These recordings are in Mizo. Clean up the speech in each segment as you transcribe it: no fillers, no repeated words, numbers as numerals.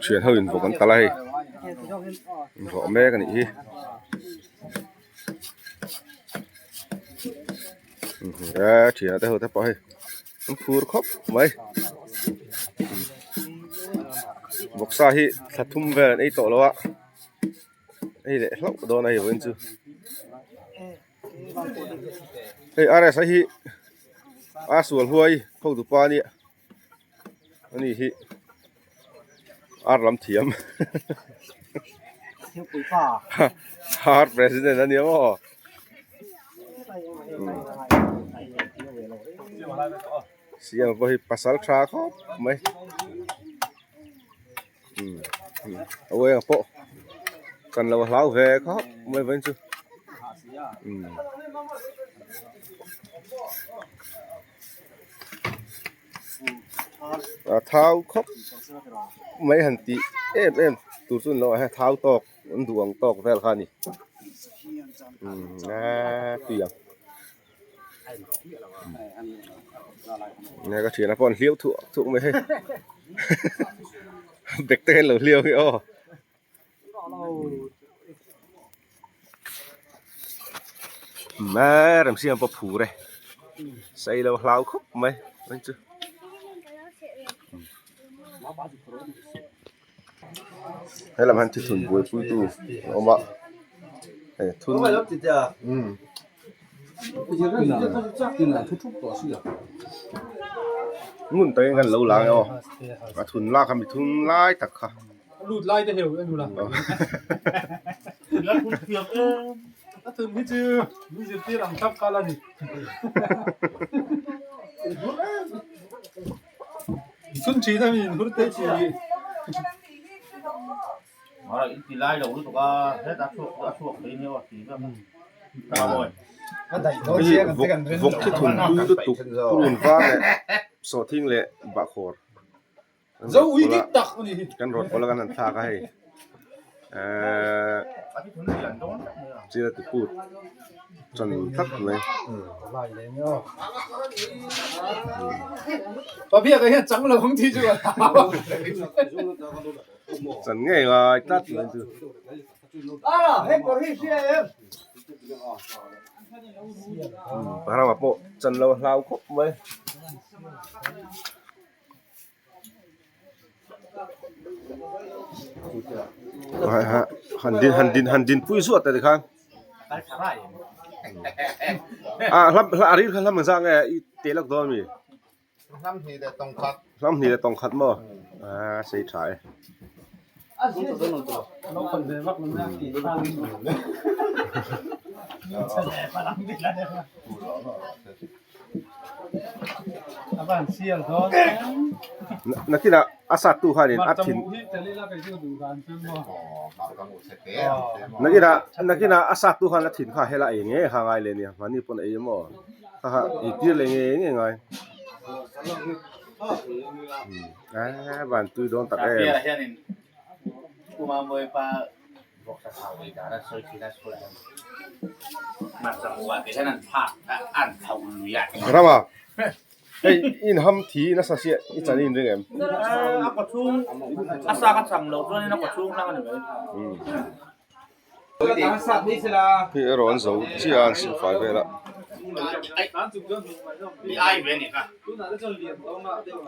Thian ho in vawk an kal a hei inrawh mek a nih hi e thian te ho te pawh hei an phur khawp mai vawksa hi thla thum vel an ei tawh lo a ei leh hlauh dawn a hei vawiin chu hei RS a hi a sual huai ho dupa a nia. Ani hi ar lam thiam ar president ania maw siam pawh hi pasal tha khawp mai a uaia pawh chan lo a hlau ve khawp mai vawiin chu. A thau khawp mai han tih em em tur chu ni lo ah hian thau tawk an duh ang tawk vel kha a ni umm tui ang nge ka thiana pawh an hliau thuak thuak mai hei bag te hian lo hliau hi aw. Mmm remsiam pawh phur e sei lo hlau khawp mai mai chu helam hian thuthlun buaipui tu a awm a hei thun umm. Ngun takin khan lo lang e aw a thun lak kha mi thun lai tak kha. Lut lai te heu en ula. A thun hi chu mi zirtir ang thlap kha la ni. Thun thin a mi inhur te chi. Vawk thi thun tui lutuk purun var leh sawhthing leh bahkhawr. Zo ui dik tak a ni hi. Kan rawt pawh la kan han thlak a hei ehh chil a ti put chan tlat mai. Pabia ka hian chang lo ang tih chu a hlau a. Chan ngei ngai tlat mai chu. Parama pawh chan lo a hlau khawp mai. Han din han din han din pui zuat ta tikhan a hlam a ril kha hlam ang zah nge i teh lak dawn ami hlam hnih leh tawng khat hlam hnih leh tawng khat maw a sei tha e. Nakinah a sattu khanin a thin nakinah nakinah a sattu khan a thin kha hela ei nge kha ngai leh nia mahni pawn a ei emaw kha kha ei tir leh nge nge ngai a van tui dawn tak em. Rama hei in ham thi nasa sia i chan in ring em? Hei erawh an zo chiah a an silfai vel a.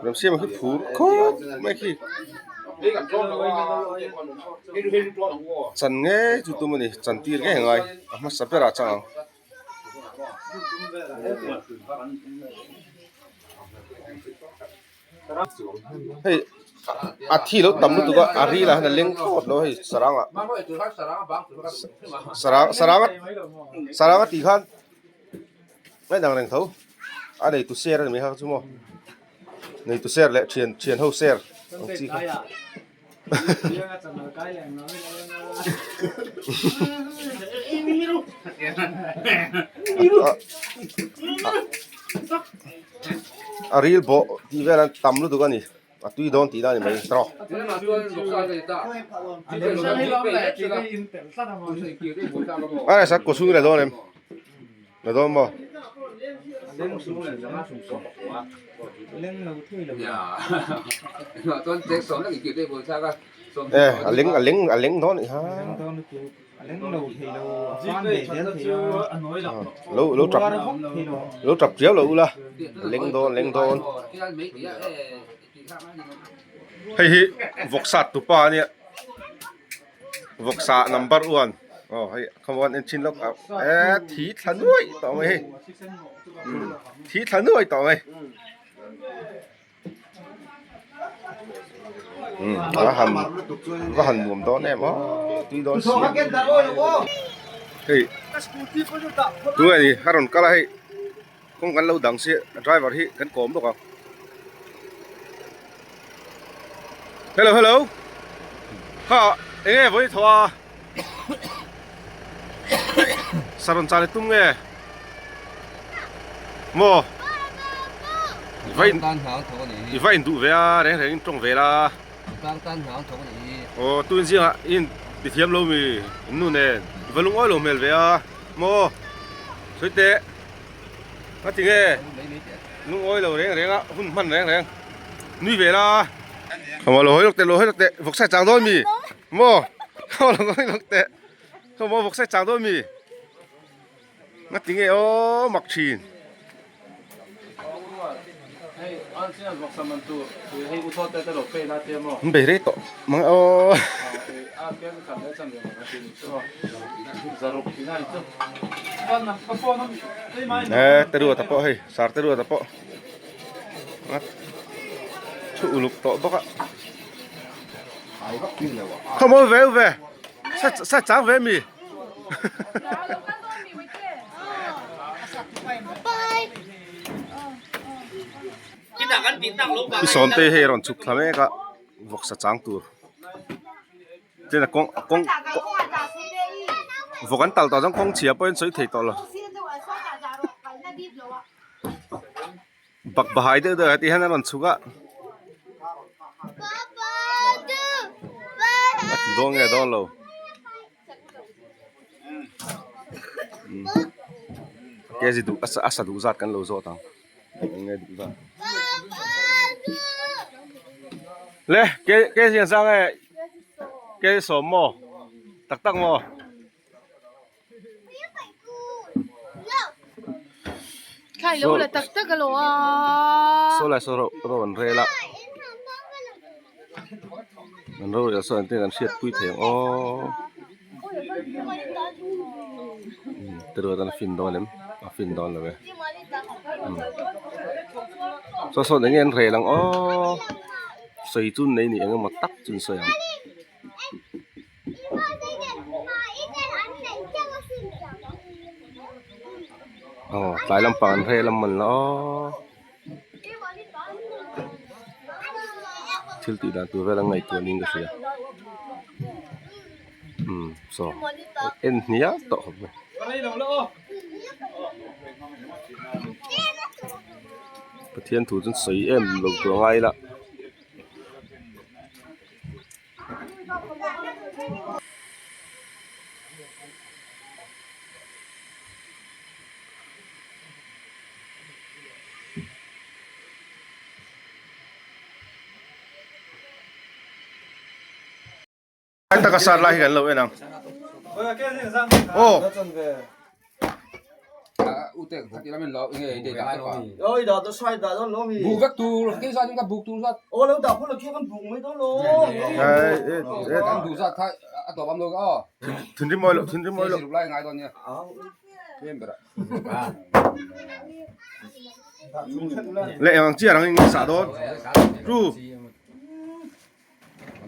Ramsiama khi phur khawp mai khi chan ngei chu tum a ni chan tir ngei a ngai a hmasa berah chang ang. Hei a thi lo tam lutuk a a ril ah hian a leng thlawt lo hei sarang ah sarang sarang sarang a tih khan ngaih dang reng tho a neitu ser a ni mai kha chu maw neitu ser leh thian thian ho ser ang chi kha a ril bawh tih vel an tam lutuk a ni a tui dawn tih na a ni mai tawh. A sak kaw chhung i la dawn em la dawn maw. E a leng a leng a leng dawn a nih kha lo lo tap lo tap chiau lo ula a leng dawn leng dawn hei hi vawksa tupa a nia vawksa number one aw hei khamuan en chin lawk ah e thi thla nuai tawh mai hei thi thla nuai tawh mai. A han va han nuam dawn em aw tui dawn si hei tunge ni a rawn kal a hei kawng kan lo dang si a driver hi kan kawm bawk ang hello hello kha eng nge vawi thaw a Saron chale tum nge maw i va in duh ve a reng reng in tawng ve la aw tun zingah in ti thiam lo mi in nu nen i va lungawi lo hmel ve a maw sawi teh a ti nge lungawi lo reng reng a hun hman reng reng nui ve la khaw lo hawi lawk teh lo hawi lawk teh vawksa chang dawn mi. Maw khaw lo ngawi lawk teh khaw maw vawksa chang dawn mi nga ti nge aw mak thin. An bei rei tawh mang aw. E te ruata pawh hei sar te ruata pawh thu uluk tawh bawk a. Không ôi về về Sao sao cháo về mì Pi sawm te hei rawn chhuk thla mek a vawksa chang tur tin a kawng kawng vawk an tal tawh chuan kawng chhia pawhin sawi thei tawh lo Bakbahai deuh deuh ah ti hian a rawn chhuk a a ti dawn nge dawn lo kg duh a sa duh zat kan lo zawt ang eng nge duh zat le kg ang sang nge kg sawm maw tak tak maw. Saw lai saw ro an rel a an rorel sawn te kan hriat pui thei ang aw te ruat an fin dawn em a fin dawn lo e saw sawn eng nge an rel ang aw sawi chu nei ni eng emaw tak chu an sawi ang. Aw tlai lampang an rel a man la aw thil tih dan tur vel an ngaihtuah niin ka hria umm saw en hnial tawh khawp mai. Pathian thu chu sawi em lo tur a ngai ila. Taka sar lai hi kan lo en ang. Aw. Thinrim awi loh thinrim awi loh. Leh ang chiar ang in sah dawn. 2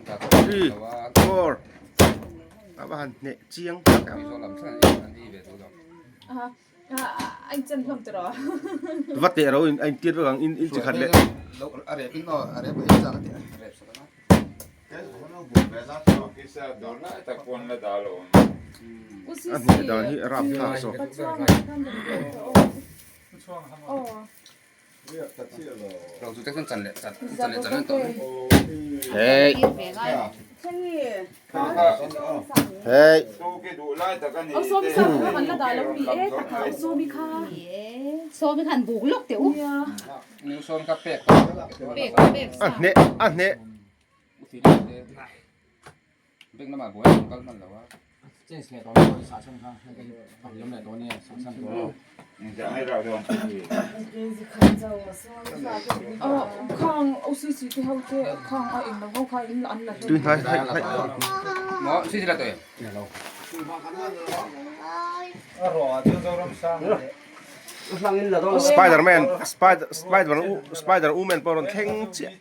3 4 A va han hneh chiang tak ang. Va teh ro in a intir vek ang in in chi khat leh. A hneh dan hi a rap thlak zawk. Hey. Hei. A hneh a hneh. Tui hnai hnai hnai. Spiderman spider spider spider woman pawh a rawn thleng chiah.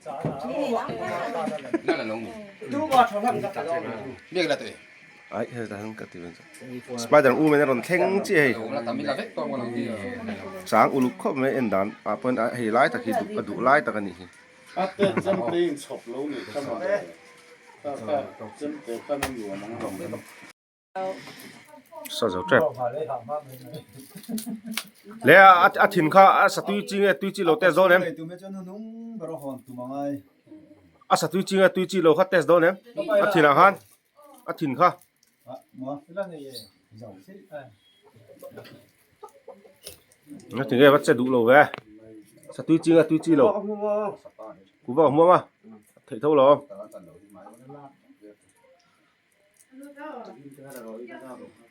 Ai hei tah hian ka ti ve spider woman a rawn thleng chiah hei chang uluk khawp mai en dan ah pawhin hei lai tak hi a duh lai tak a nih hi. Sa zo tep le a thin kha a satui chi nge tui chi lo test dawn em a satui chi nge tui chi lo kha test dawn em a thin ah khan a thin kha nga ti nge va che duh lo ve satui chi nge tui chi lo kuva a hmuam a theih tho lo.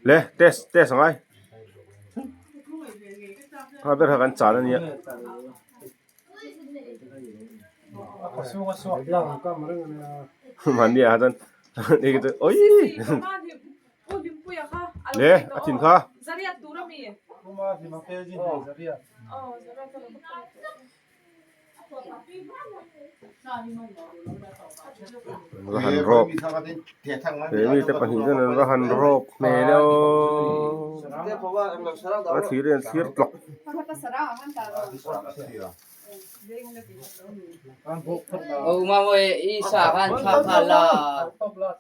Le test test angai kha ber kha kan chan ania mahni ah chuan oi le a thin kha. Va han rawp he mite pahnih chuan an va han rawp hmel aw a thir hi an thlir tlawk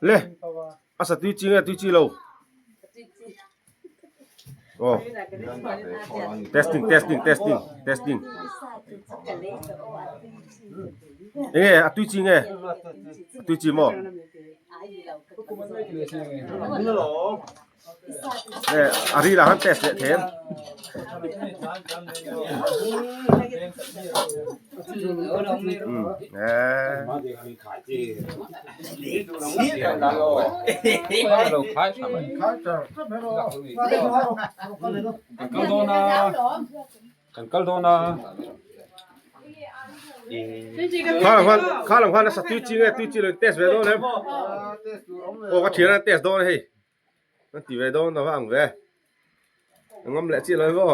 le a sa tui chi nge tui chi lo. Aw testing testing testing testing enge a tui chi nge a tui chi maw e a ril ah khan test leh thei em. Kha lam khan a sa tui chi nge tui chi lo in test ve dawn em aw ka thian a test dawn a hei. An ti ve dawn a va ang ve. A ngam leh chiah lo em aw.